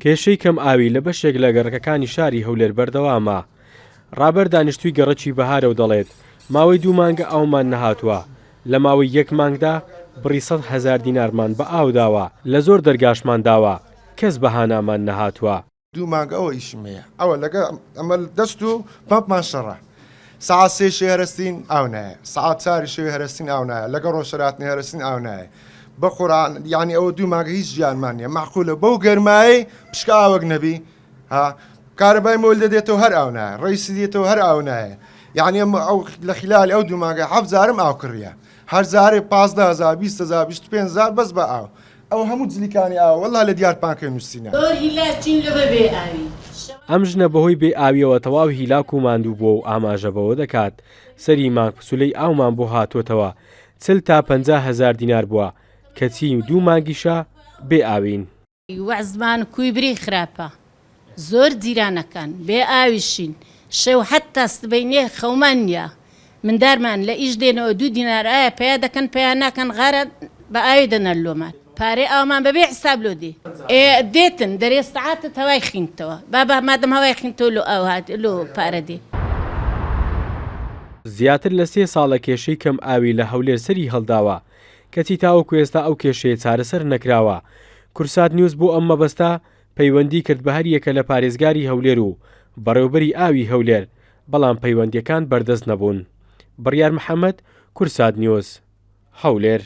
کێشەی کەم ئاوی لە بەشێک لە گەڕەکەکانی شاری هەولێر بەردەوامە. ڕابەر دانیشتووی گەڕەکی بەهارە و دەڵێت، ماوەی دوو مانگە ئاومان نەهاتووە، لە ماوەی یەک مانگدا بڕی 100 هەزار دینارمان بە ئاو داوە، لە زۆر دەرگاشمان داوە، کەس بە هانامان نەهاتووە. دوو مانگ ئەوە ئیشم هەیە ئەوە لەگە ئەمە دەست و پەمپمان شەڕە سەعات سێ شێ هەرستین ئاو نایە سەعات چاری شێ هەرستین ئاو نایە لەگە ڕۆژهەراتنی هەرستین ئاو نایە بە قورئان یعنی ئەوە دوو مانگە هیچ ژیانمان نییە معقولە بەو گەرمایەی پشکە ئاوەک نەبی ها کارەبای مۆل دەدێتەوە هەر ئاو نایە ڕئیسی دێتەوە هەر ئاو نایە یعنی ئەم ئەو لە خلالی ئەو دوو مانگە حەفت جارم ئاو کڕیە هەر جارێ 15 هەزار 20 هەزار 25 هەزار بەس بە ئاو ئەوە هەموو جلیکانی ئاوە وەڵا لە دیار پانکەی نووسینە. زۆر هیلاکین لۆ بە بێ ئاوی. ئەم ژنە بەهۆی بێ ئاویەوە تەواو هیلاک و ماندوو بووە و ئاماژە بەوە دەکات، سەری مانگ پسولەی ئاومان بۆ هاتووەتەوە 40 تا 50 هەزار دینار بووە، کەچی دوو مانگیشە بێ ئاوین. وەعزمان کوی بری خراپە زۆر جیرانەکان بێ ئاویشین شەو حەتا سبەینێ خەومان نیە مندارمان لە ئیش دێنەوە دوو دینار ئایا پەیا دەکەن پەیا ناکەن غارە بە ئاوێ دەنەر لۆمان پارەی ئاومان بەبێ حساب لۆ دێ. ئێ دێتن دەرێ سەعاتت هەوای خینتەوە بابە مادەم هەوای خینتەوە لۆ ئاو هات لۆ پارە دێ. زیاتر لە سێ ساڵە کێشەی کەم ئاوی لە هەولێر سەری هەڵداوە، کەچی تاوەکو ئێستا ئەو کێشەیە چارەسەر نەکراوە. کورسات نیوز بۆ ئەم مەبەستە پەیوەندی کرد بە هەریەکە لە پارێزگاری هەولێر و بەڕێوبەری ئاوی هەولێر، بەڵام پەیوەندییەکان بەردەست نەبوون. بڕیار محەمەد، کورسات نیوز، هەولێر.